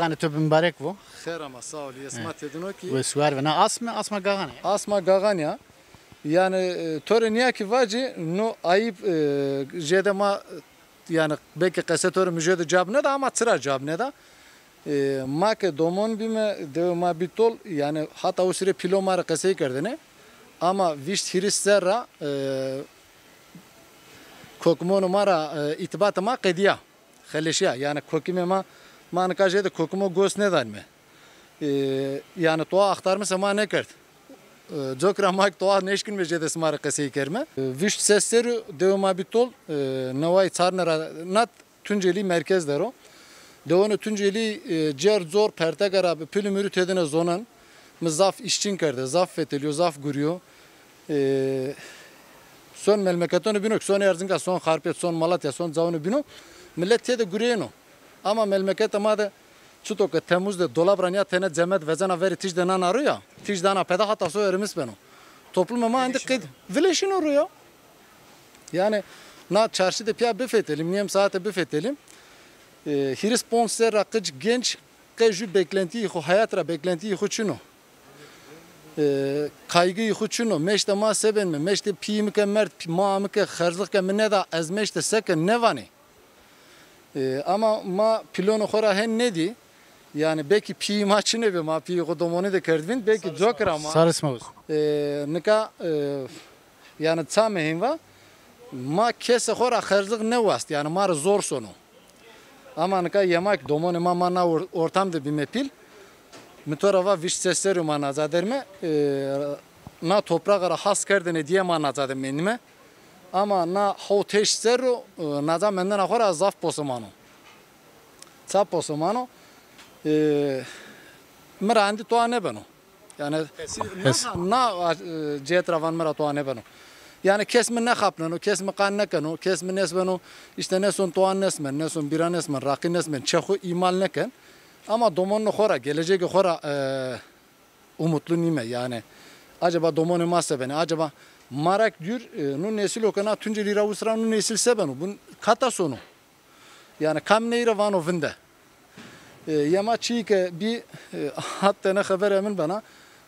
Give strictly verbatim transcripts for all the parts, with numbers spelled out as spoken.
Yanî to bi mubarek bo. Xêr ama, sağ ol. Esma tedino ki. Ve suar ve na asme, asma gağane. Asma gağane ya. Yani e, to rê niya ki vaci, no ayıp e, jede ma, yani belki qese to rê mi jede cevap neda ama çira cevap neda. E, ma ke domon bîme, dewe ma bî tol, yani hata o sire pîlo ma rê qesey kerdêne. Ama vîşt hîris serra e, kokimon ma ra e, îtibatê ma qedîya. Xeleşîya. Yani kokimê ma, ma nika jêde kokimo gos nêdanîme. E, yani toa axtarme se ma nêkerd. E, cok ra ma ki toa nêşkînme jêde sima rê qesey kerme. E, vîşt ses serrî dewe ma bî tol, e, neway çarne ra nat Tuncelî merkez der o. Dewonê Tuncelî e, cêr cor perteke ra bi pil û mirû têdine zonen. Mi zaf îşçîn kerde, zaf fetelîyo, zaf gurîyo. E, son melmeketone bîno ki, son Erzingan, son Xarpêt, son Malatya, son caune bîno. Milet têde gureyêno. Ama melmekete ma de çito ke Temmuz de dolab ra nîya tene cemed vezena verê tîj de nana ro ya, tîj dana pede hata so erimis beno. Toplumê ma endî qid vileşîno ro ya. Yani na çarşî de pîya bifetelîm, nîyem saete bifetelîm. E, hîris ponc serra qic genc qe jü beklentîyê xo, hayat ra beklentîyê xo çin o. E, kaygıyê xo çin o. Meşte ma se benme, meşte pîyê mi ke merd, pî-, maa mi ke xerzlix ke mi neda, ez meşte se ken nêvanê. E, ama ma pîlonê xo ra hen nêdî. Yani belkî pîyê ma çinê bê, ma pîyê xo domonî de kerdbîn, belkî cok ra ma. Sarê sima olsun. E, nika e, yani ça mi hên va, ma kesê xo ra xerzlix nêwast, yani ma rê zor sono. Ama nika yema ki domonê ma, ma na or- ortam de bîme pîl. Mi to ra va vîşt ses serrî ma naca derme, e, na topraxe ra has kerdêne dîye ma naca de mendîme. Ama na hewt heşt serrî e, naca mendena xo ra zaf posemano. Ça posemano? E, mi ra endî toa nêbeno. Yani na, na e, cihet ra van mi ra toa nêbeno. Yani kes mi nêxapneno, kes mi qan nêkeno, kes mi nêsbeno, işte nêson toa nêsmen, nêson bîra nêsmen, raqî nêsmen, çê xo îmal nêken. Ama domonê xo ra, gelecegê xo ra e, umutlu nîme. Yani acaba domonê ma se benê? Acaba marak dûr, e, no nesilo ke na Tuncelî ra usra no nesil se beno? Bun kata sono? Yani kam ney ra vano vinde? E, yema çîyê ke bî, e, hat tene xeberê min bena.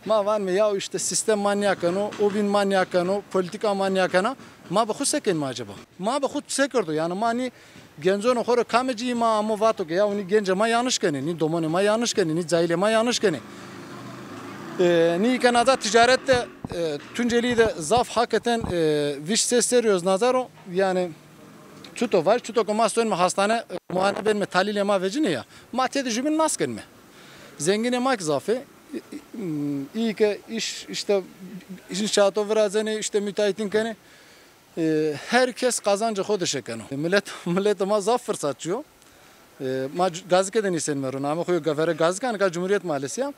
Ma vanme ya işte sîstem ma nîya keno, o bîn ma nîya keno, polîtîka ma nîya kena. Ma bi xwu se kenme acaba? Ma bi xwu se kerdo? Yani ma nî genconê xo rê kamê cîyî ma amo vato ke ya nî gencê ma yanlış kenê, nî domonê ma yanlış kenê, nî cayîlê ma yanlış kenê. E, nî ke naca ticaret de, e, Tuncelî de zaf hakikaten e, vîşt ses serrî yo ez naca ro, yani çuto vaj, çuto ke ma sonme hastane, e, muayene benme, talîlê ma vecinê ya. Ma têde jubîn nas kenme. Zenginê ma ki zaf ê. Î, î, î ke îş, işte, înşaato virazenê, işte, müteahhitin kenê. E, her kes qazancê xo de şekeno. E, milet, miletê ma zaf firsatçî yo. E, ma c- Gazike de nîsenme ro. Namê xo yo Gavere Gazike, anika Cumhuriyet Mahallesi ya.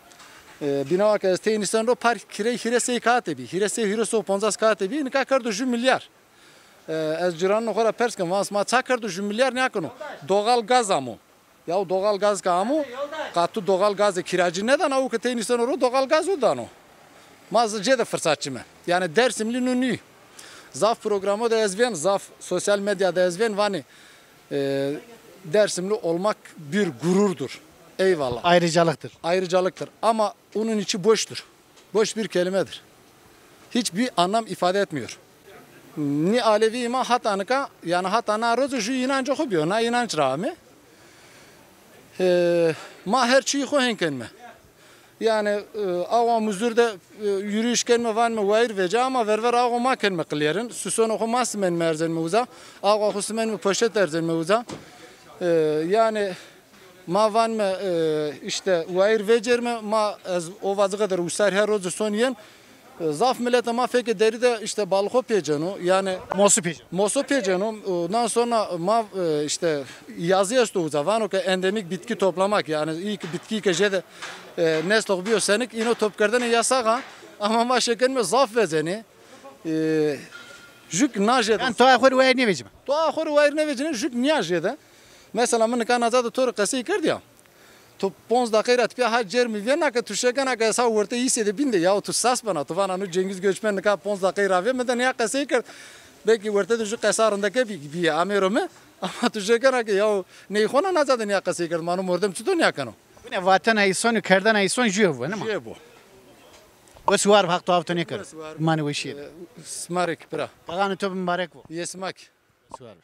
E, bînawa ke ez tey nîsen ro, park kirey hîrê sey kaatê bî. Hîrê sey, hîrê sey û poncas kaatê bî. Nika kerdo jü milyar. E, ez cîranonê xo ra pers ken, van sima ça kerdo jü milyar nîya keno? Doğal gaz amo. Yaw doğal gaz ke amo, qa tu doğal gazê kiracî nêdana, o ke tey nîseno ro doğal gaz o dano. Ma z- cê de firsatçî me. Yani Dersimlî nu nî. Zaf programo de ez vên, zaf sosyal medya de ez vên, vanê e, Dersimli olmak bir gururdur. Eyvallah. Ayrıcalıktır. Ayrıcalıktır. Ama onun içi boştur. Boş bir kelimedir. Hiçbir anlam ifade etmiyor. Nî Alevîyê ma hata nika, yani hata na roze jü înancê xo bîyo, na înanc ra amê. E, ma her çîyê xo hên kenme. Yani e, awa Muzur de e, yürüyüş kenme, vanme wayîr vece ama verver awa ma kenme qilyerin. Sisonê xo ma simenme erzenme uza. Awa xo simenme poşet erzenme uza. E, yani Ma vanme e, işte wayîr vecêrme, ma ez o vacixê der usar her roze son yen. E, zaf miletê ma fekê derî de işte balıxo pêceno. Yani mosu pêceno. Mosu pêceno. Ondan sonra ma e, işte yazı esto uza. Vano ke endemik bitki toplamak. Yani ilk bitki ke jede e, neslox biyo senik, ino topkerdene yasax a. Ama ma şekenme zaf vezenê. E, jük najede. Yani toa xo rê wayîr nêvecîme. Toa xo rê wayîr nêvecîne, jük nîya jede. Mesela mi nika naca de to rê qesey kerd ya. Tu ponc deqey ra ti pîya ha cêr mi vêna ke tu şekena ke ez ha wertê îsê de bîn de ya tu sas bena, tu vana no Cengiz Göçmen nika ponc deqey ra vê mi de nîya qesey kerd. Belkî wertê de jü qesa rindeke bî, bîye amêro mi. Ama tu şekena ke ya ney xona naca de nîya qesey kerd, ma no mordem çito nîya keno? Ne vatena îson û kerdena îson jûye bo, ne ma? Jûye bo. Wes û war bi, Haq to afto nêkero. Wes û war bi. Manê weşîye de. E, sima rê kî pira. Qexanê to bi, mubarek bo. Yê sima kî. Wes û war bi.